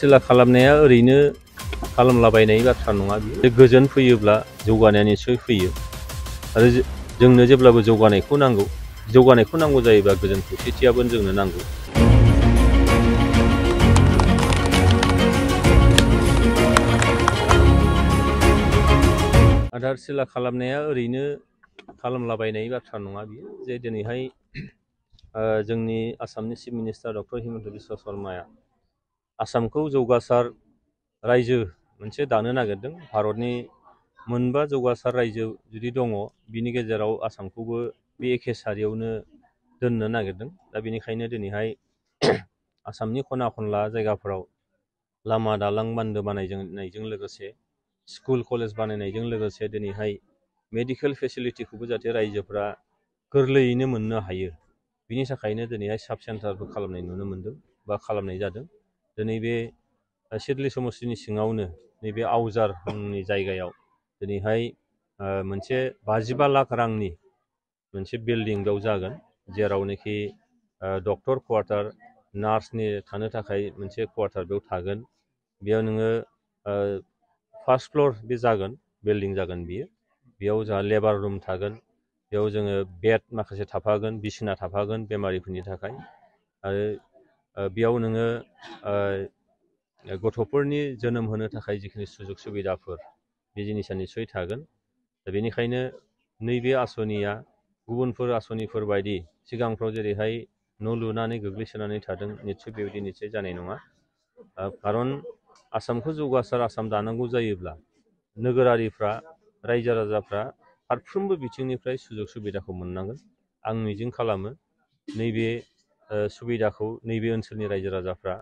सिला खालामनाया ओरैनो खालामलाबायनाय बाथ्रा नङा। बे गोजोन फैयोब्ला जौगानाया निश्चय फैयो आरो जोंनो जेब्लाबो जौगानायखौ नांगौ जायोबा गोजोन खौसेथियाबो जोंनो नांगौ। आदार सिला खालामनाया ओरैनो खालामलाबायनाय बाथ्रा नङा बियो जे दिनैहाय जोंनि आसामनि chief minister doctor Himanta Biswa शर्माया आसामखौ जौगासार रायजो मोनसे दानो नागिरदों। भारतनि मोनबा जौगासार रायजो जुदि दङ बिनि गेजेराव आसामखौबो बे एखे सारियावनो दोननो नागिरदों। दा बेनिखायनो दिनैहाय आसामनि खना खनला जायगाफोराव लामा दालां बान्दो बानायनायजों लोगोसे स्कुल कलेज बानायनायजों लोगोसे दिनैहाय मेडिकेल फेसिलिटिखौबो जाहाथे रायजोफ्रा गोरलैयैनो मोननो हायो बिनि थाखायनो दिनैहाय साब सेन्टारबो खालामनाय नुनो मोन्दों बा खालामनाय जादों। दिनै बे सिडली समस्तिनि सिङावनो नैबे आवजार मुंनि जायगायाव दिनैहाय मोनसे 55 लाख रांनि मोनसे बिल्डिं बेयाव जागोन, जेरावनोखि डक्टर क्वार्टार, नार्सनि थानो थाखाय मोनसे क्वार्टार बेयाव थागोन। बेयाव नोङो फार्स्ट फ्ल'र बे जागोन, बिल्डिं जागोन बियो। बेयाव जोंहा लेबार रुम थागोन, बेयाव जोङो बेड माखासे थाफागोन, बिसिना थाफागोन बेमारिफोरनि थाखाय। आरो बेयाव नोङो गथ'फोरनि जोनोम होनो थाखाय जिखिनि सुजुग सुबिदाफोर बे जिनिसा निस्सय थागोन। दा बेनिखायनो नैबे आसनिया गुबुनफोर आसनिफोर बायदि सिगांफ्राव जेरैहाय न' लुनानै गोग्लैसोनानै थादों निस्सय बेबायदि निस्सय जानाय नङा। खारन आसामखौ जौगासार आसाम दानांगौ जायोब्ला नोगोरारिफ्रा रायजो राजाफ्रा फारफ्रोमबो बिथिंनिफ्राय सुजुग सुबिदाखौ मोननांगोन। आं मिजिं खालामो नैबे सुबिदाखौ नैबे ओनसोलनि रायजो राजाफ्रा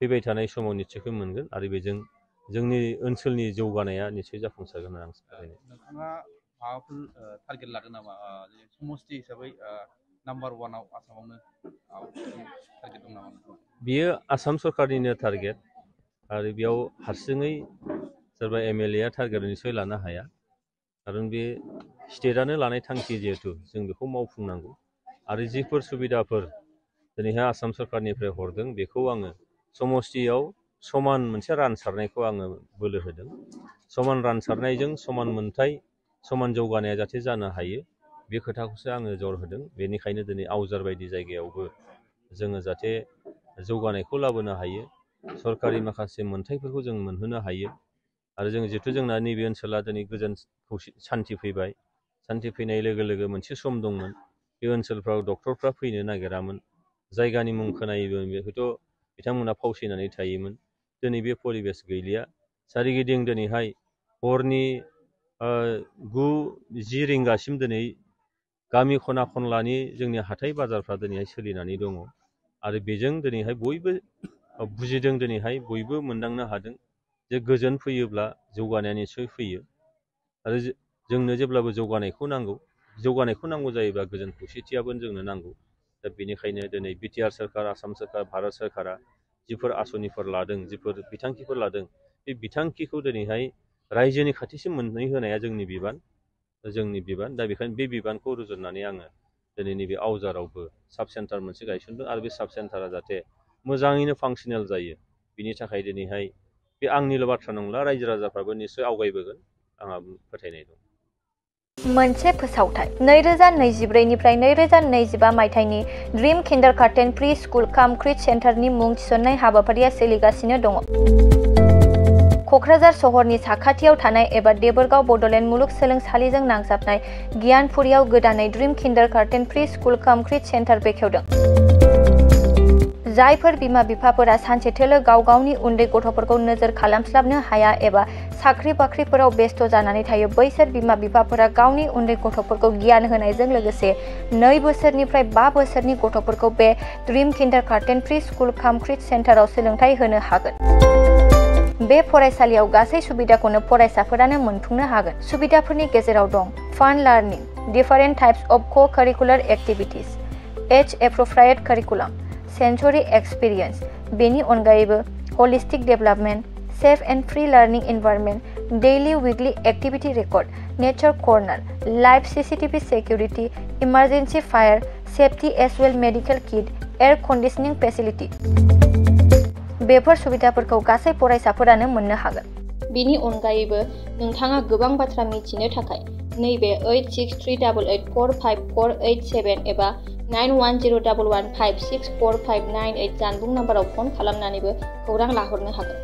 फैबाय थानाय समाव निश्चयखौ मोनगोन आरो बेजों जोंनि ओनसोलनि जौगानाया निश्चय जाफुंसारगोन होनना आं सानो। नोंथाङा माबाफोर टारगेट लादों नामा समस्ति हिसाबै नाम्बार 1आव आसामावनो टारगेट दं नामा? बियो आसाम सरकारनिनो टारगेट आरो बेयाव हारसिङै सोरबा MLA आ टारगेट निश्चय लानो हाया। खारन बे स्टेटआनो लानाय थांखि जिहेथु जों बेखौ मावफुंनांगौ आरो जिफोर सुबिदाफोर दिनैहाय आसाम सरकारनिफ्राय हरदों बेखौ आङो समस्तियाव समान मोनसे रानसारनायखौ आङो बोलो होदों। समान रानसारनायजों समान मोन्थाय समान जौगानाया जाहाथे जानो हायो बे खोथाखौसो आङो जर होदों। बेनिखायनो दिनै आवजार बायदि जायगायावबो जोङो जाहाथे जौगानायखौ लाबोनो हायो, सरकारि माखासे मोन्थायफोरखौ जों मोनहोनो हायो। आरो जों जिहेथु जोंना नैबे ओनसोला दिनै गोजोन सान्थि फैबाय। सान्थि फैनाय लोगो लोगो मोनसे सम दंमोन बे ओनसोलफ्राव डक्टरफ्रा फैनो नागिरामोन, जायगानि मुं खोनायोबो हयथ' बिथांमोना फावसायनानै थायोमोन। दिनै बे परिबेस गैलिया। सोरगिदिं दिनैहाय हरनि 9-10 रिंगासिम दिनै गामि खना खनलानि जोंनि हाथाय बाजारफ्रा दिनैहाय सोलिनानै दङ आरो बेजों दिनैहाय बयबो बुजिदों, दिनैहाय बयबो मोनदांनो हादों जे गोजोन फैयोब्ला जौगानाया निस्सय फैयो आरो जोंनो जेब्लाबो जौगानायखौ नांगौ जायोब्ला गोजोन खौसेथियाबो जोंनो नांगौ। दा बेनिखायनो दिनै BTR सोरखार, आसाम सोरखार, भारत सोरखारा जिफोर आसनिफोर लादों, जिफोर बिथांखिफोर लादों बे बिथांखिखौ दिनैहाय रायजोनि खाथिसिम मोनहैहोनाया जोंनि बिबान। दा बेखायनो बे बिबानखौ रुजुननानै आङो दिनै नैबे आवजारावबो साब सेन्टार मोनसे गायसनदों आरो बे साब सेन्टारा जाहाथे मोजाङैनो फांसनेल जायो बिनि थाखाय दिनैहाय बे आंनिल' बाथ्रा नंला, रायजो राजाफ्राबो निस्सय आवगायबोगोन आंहा फोथायनाय दं। मोनसे फोसावथाय 2024 निफ्राय 2025 मायथाइनि ड्रीम किन्डारगार्टेन प्रि स्कुल काम क्रिट सेन्टारनि मुं थिसननाय हाबाफारिया सोलिगासिनो दङ। क'क्राझार सहरनि साखाथियाव थानाय एबा देबोरगाव बड'लेण्ड मुलुगसोलोंसालिजों नांजाबनाय गियानपुरियाव गोदानै ड्रीम किन्डारगार्टेन प्रि स्कुल काम क्रिट सेन्टार बेखेवदों। जायफोर बिमा बिफाफोरा सानसेथोलो गाव गावनि उन्दै गथ'फोरखौ नोजोर खालामस्लाबनो हाया एबा साख्रि बाख्रिफोराव बेस्थ' जानानै थायो, बैसोर बिमा बिफाफोरा गावनि उन्दै गथ'फोरखौ गियान होनायजों लोगोसे 2 बोसोरनिफ्राय 5 बोसोरनि गथ'फोरखौ बे ड्रीम किन्डारगार्टेन प्रि स्कुल काम क्रिट सेन्टाराव सोलोंथाइ होनो हागोन। बे फरायसालियाव गासै सुबिदाखौनो फरायसाफोरानो मोनफुंनो हागोन। सुबिदाफोरनि गेजेराव दं fun learning, different types of co-curricular activities, age appropriate curriculum, sensory experience, बेनि अनगायैबो holistic development, safe and free learning environment, daily weekly activity record, nature corner, live CCTV security, emergency fire safety as well medical kit, air conditioning facility. बेफोर सुबिदाफोरखौ गासै फरायसाफोरानो मोननो हागोन। बिनि अनगायैबो नोंथाङा गोबां बाथ्रा मिथिनो थाखाय नैबे 8638454887 एबा 9101156459 जानबुं नाम्बाराव फन खालामनानैबो खौरां लाहरनो हागोन।